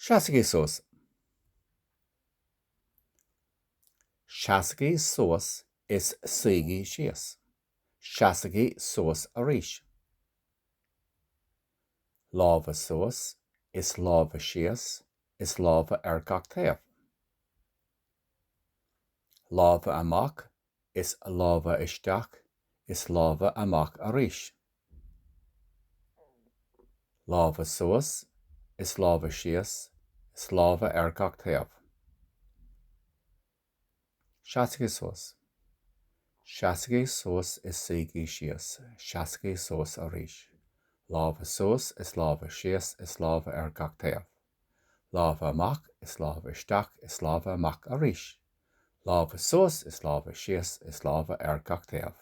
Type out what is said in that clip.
Seasaigí suas. Seasaigí suas is suígí síos. Seasaigí suas arís. Lámha suas is lámha síos is lámha ar gach taobh. Lámha amach is lámha isteach is lámha amach arís. Lámha suas is lámha síos is lámha ar gach taobh. Seasaigí suas. Seasaigí suas is suígí síos. Seasaigí suas arís. Lámha suas is lámha síos is lámha ar gach taobh. Lámha amach is lámha isteach is lámha amach arís. Lámha suas is lámha síos is lámha ar gach taobh.